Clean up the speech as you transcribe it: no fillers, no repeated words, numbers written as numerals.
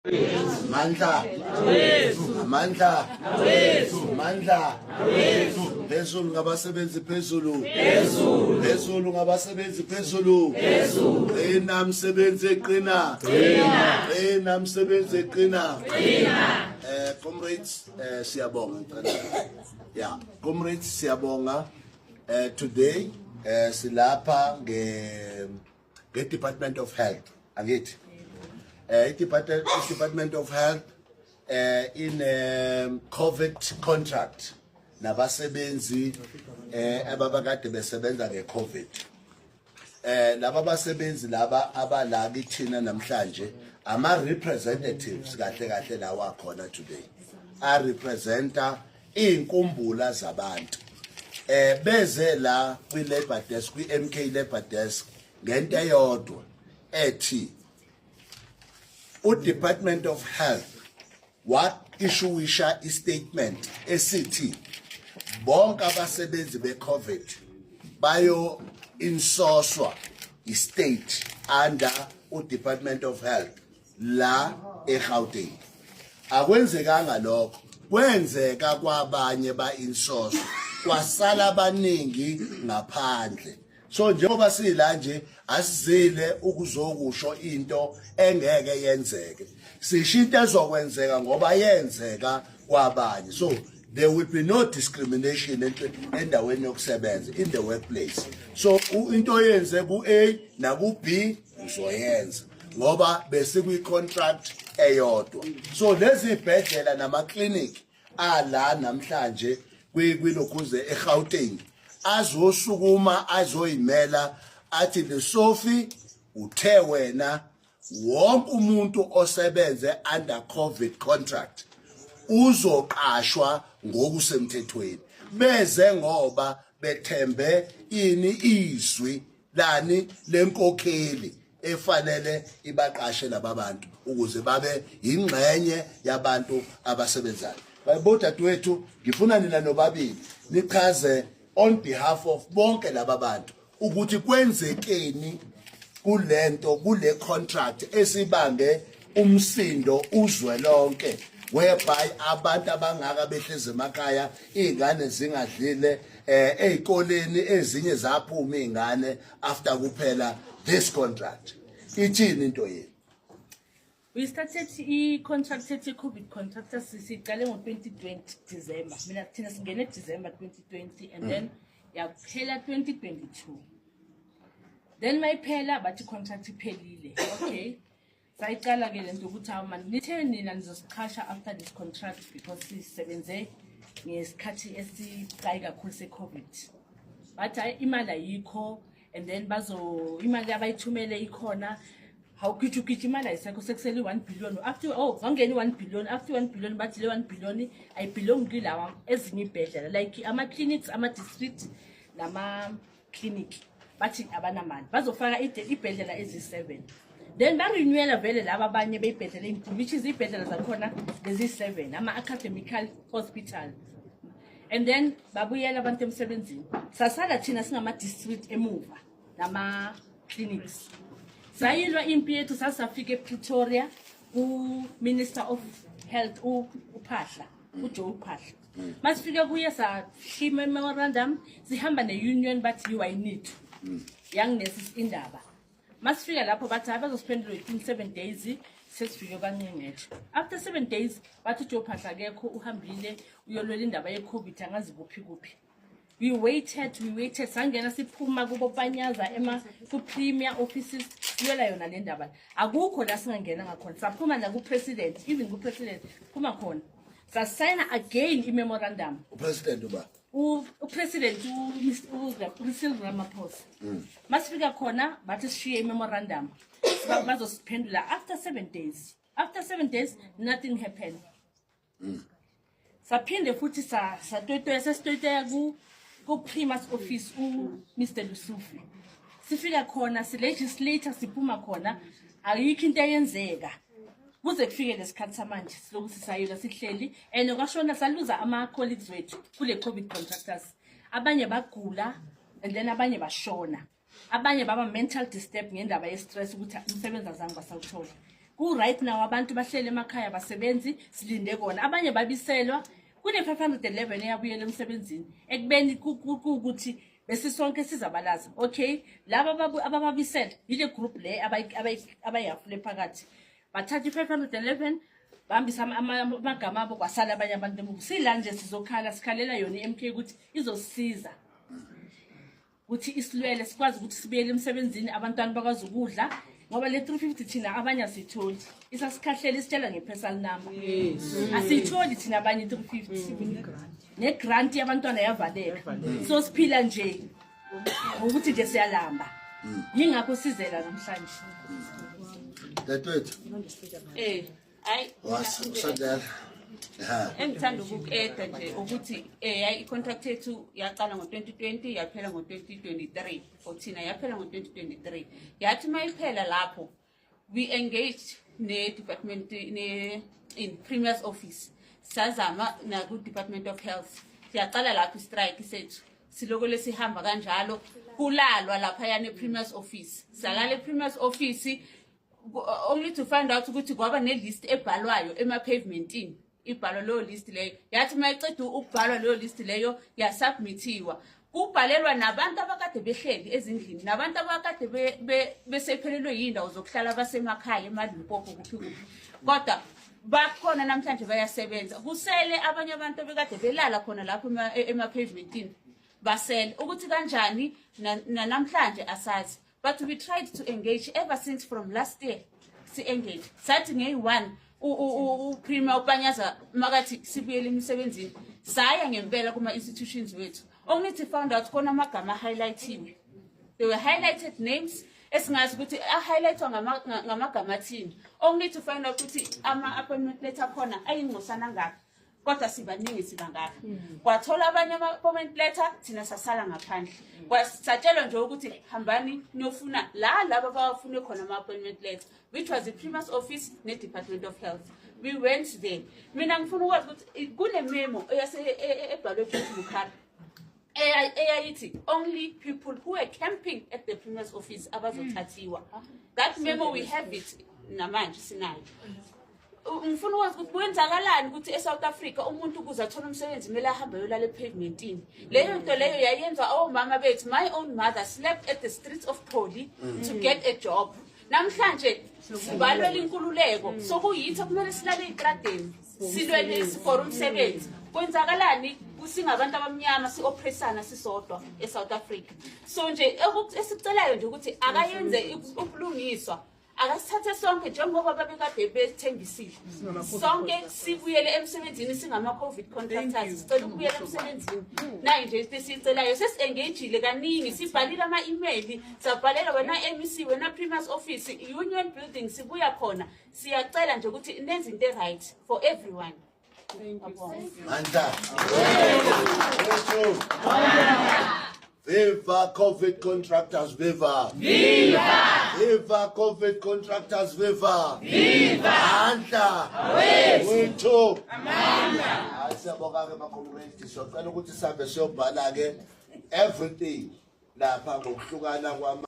Amandla. Amandla. Amandla. Phezulu ngabasebenzi, phezulu. Phezulu ngabasebenzi, phezulu. Qina msebenzi, qina. Qina msebenzi, qina. Comrades, siyabonga. Yeah, comrades, siyabonga. Today silapha nge Department of Health. Angithi? I Department of Health in COVID contract nabasebenzi ababakade besebenza ngeCovid. Laba basebenzi laba abala kithina namhlanje ama representatives kahle kahle lawa khona today a representa inkumbula zabantu beze la kwi labor desk, kwi MK labor desk, ngento eyodwa ethi u-Department of Health wa-issuisha i-statement esithi bonke abasebenzi be-COVID bayo insourcwa i-state under u-Department of Health la eGauteng. Akwenzekanga lokho, kwenzeka kwabanye ba-insource, kwasala abaningi ngaphandle. So njengoba sila nje, asizile ukuzokusho into engeke yenzeke, sisho into ezokwenzeka ngoba yenzeka kwabanye. So there will be no discrimination endaweni yokusebenza, in the workplace. So into oyenze ku-A naku-B uzoyenza ngoba besikwi-contract eyodwa. So lezi zibhedlela nama-clinic ala namhlanje kwilokhuze eGauteng azosukuma azoyimela athi Lesofi uthe wena wonke umuntu osebenze under COVID contract uzoqashwa ngokusemthethweni. Beze ngoba bethembe ini? Izwi lani lenkokheli efanele ibaqashe laba bantu ukuze babe ingxenye yabantu abasebenzayo. Bodadewethu, ngifuna nina nobabili nichaze on behalf of bonke laba bantu ukuthi kwenzekeni kulento, kule contract esibange umsindo uzwe lonke, whereby abantu abangaka behlezi emakhaya, izingane zingadlile ezikoleni, ezinye zaphuma izingane after kuphela this contract. Ithini into yenu? We started i-contract ethi COVID contractor siqale ngo-2020 December. Mina thina singene December 2020 and then yakuphela 2022. Then mayiphela bathi contract iphelile. Okay. Sayiqala ke lento ukuthi hawu man, nithe nina nizosiqhasha after this contract because sisebenze ngesikhathi esibucayi kakhulu se-COVID. Bathi hayi, imali ayikho, and then bazo imali abayithumele ikhona. Hawugijigiji, imali ayisekho, sekusele i-1 billion after. Oh, wangena i-1 billion. After i-1 billion bathi le 1 billion ayibelongi kilawa ezinye ibhedlela, like ama-clinics, ama-district nama-clinic. Bathi abanamali, bazofaka ibhedlela eziyi-seven, then barenewela vele laba abanye beyibhedlela ey'nkulu, which is iy'bhedlela zakhona lezi-seven, ama-academical hospital, and then babuyela abantu emsebenzini. Sasala thina singama-district emuva nama-clinics. Sayilwa impi yethu, sasafika ePretoria ku-Minister of Health uPhahla, uJoe Phahla. Masifika kuye sashima memorandum sihamba ne-union, bathi you, I need young nurses indaba. Masifika lapho bathi hayi, bazosiphendula within 7 days. Sesifike kwaNcengetshe after 7 days, bathi uJoe Phahla akekho, uhambile uyolwela indaba ye-COVID, angazi kuphi kuphi. We waited, we waited, sangena siphuma kubo Panyaza, ema ku-premier offices, siyela yona le ndaba. Akukho la singangena ngakhona. Saphuma naku-president, even ku-president phuma khona, sasayina again i-memorandum. Upresident uba? Upresident uCyril Ramaphosa. Masifika khona bathi sishiye i-memorandum, bazosiphendula after 7 days. After 7 days nothing happened. Saphinde futhi satotoya, sesitotoya ku-premier's office, u-Mr Lesufi. Sifika khona si-legislator, siphuma khona, ayikho into eyenzeka kuze kufike lesikhathi samanje. Siloku sisayila, sihleli, and kwashona, saluza ama-colleagues wethu kule COVID contractors. Abanye bagula and then abanye bashona, abanye baba mental disturb ngendaba ye-stress ukuthi umsebenzi azange basawuthola. Ku-right now abantu bahleli emakhaya, basebenzi, silinde kona. Abanye babiselwa kune-511 eyabuyela emsebenzini ekubeni kuwukuthi besisonke sizabalaza. Okay, laba abababisela yile group le abayihafule phakathi, bathatha i-511, bahambisa amagama abo, kwasala abanye abantu emuva. Sila nje sizokhala, sikhalela yona i-MK ukuthi izosisiza ukuthi isilwele, sikwazi ukuthi sibuyele emsebenzini, abantwana bakwazi ukudla, ngoba le 350 thina abanye asiyitholi. Isasikhahlela, isitshela nge-personal number, asiyitholi thina abanye i-350, ne-grant yabantwana yavaleka. So siphila nje ngokuthi nje siyalamba, yingakho sizela namhlanje. Dadewethu. Hayi. Wasondela. Ha. Engithanda ukuku-adda nje ukuthi yayi i-contract yethu yaqala ngo-2020, yaphela ngo-2023. For thina yaphela ngo-2023. Yathi uma iphela lapho, we engaged ne-department, ne in Premier's office, sazama naku-Department of Health. Siyaqala lapho i-strike sethu, siloko lesihamba kanjalo, kulalwa laphayana e-Premier's office, salala e-Premier's office, only to find out ukuthi kwaba ne-list ebhalwayo ema-pavementini. Ibhalwa leyo list leyo, yathi uma iceda ukubhalwa leyo list leyo, yasubmithiwa, kubhalelwa nabantu abakade behleli ezindlini, nabantu abakade besephelelwe yiy'ndawo zokuhlala, basemakhaya emaLimpopo, kuphi kuphi, kodwa bakhona namhlanje bayasebenza. Kusele abanye abantu abekade belala khona lapho ema-pavementini, basele ukuthi kanjani nanamhlanje asazi. But we tried to engage ever since from last year, si-engage, sathi ngeyi-1 uPremier uPanyaza makathi sibuyele emisebenzini, saya ngempela kuma-institutions wethu, only to found out khona amagama ahighlightiwe. They were highlighted names esingazi ukuthi a-highlightwa ngamagama athini, only to find out ukuthi ama-appointment letter akhona ayingcosana ngaphi, kodwa sibaningi, sibangaka. Kwathola abanye ama-appointment letter, thina sasala ngaphandle. Satshelwa nje ukuthi hambani niyofuna la laba abawafune khona ama-appointment letter, which was the Premier's office ne-Department of Health. We went there. Mina ngifuna ukwazi ukuthi kune-memo ebhalwe George Mukhari eyayithi only people who were camping at the Premier's office abazothathiwa. That memo, we have it namanje, sinayo. Ngifuna ukwazi ukuthi kwenzakalani ukuthi e-South Africa umuntu ukuze athole umsebenzi kumele ahambe ayolala epavementini. Leyo nto leyo yayenzwa omama bethu. My own mother slept at the streets of Poly to get a job. Namhlanje sibalwela inkululeko, sokuyithi okumele silale ey'tradeni, silwele for umsebenzi. Kwenzakalani singabantu abamnyama si-oppressana sisodwa e-South Africa? So nje esikucelayo nje ukuthi akayenze ubulungiswa, akasithathe sonke njengoba babekade bethembisile, sonke sibuyele emsebenzini singama-COVID contractors. Sicela ukubuyela emsebenzini. Nayi nje into esiyicelayo. Sesi-engagile kaningi, sibhalile ama-email, sabhalela wena MEC, wena Premier's office, Union Building, sibuya khona. Siyacela nje ukuthi nenze into e-right for everyone. Mandla. Wethu. Viva COVID contractors, viva! Viva! Viva COVID contractors, viva! Viva! Amandla! Wethu! Amandla! Hayi, siyabonga ke ma-comrades. Siyocela ukuthi sihambe siyobhala ke everything lapha ngokuhlukana kwama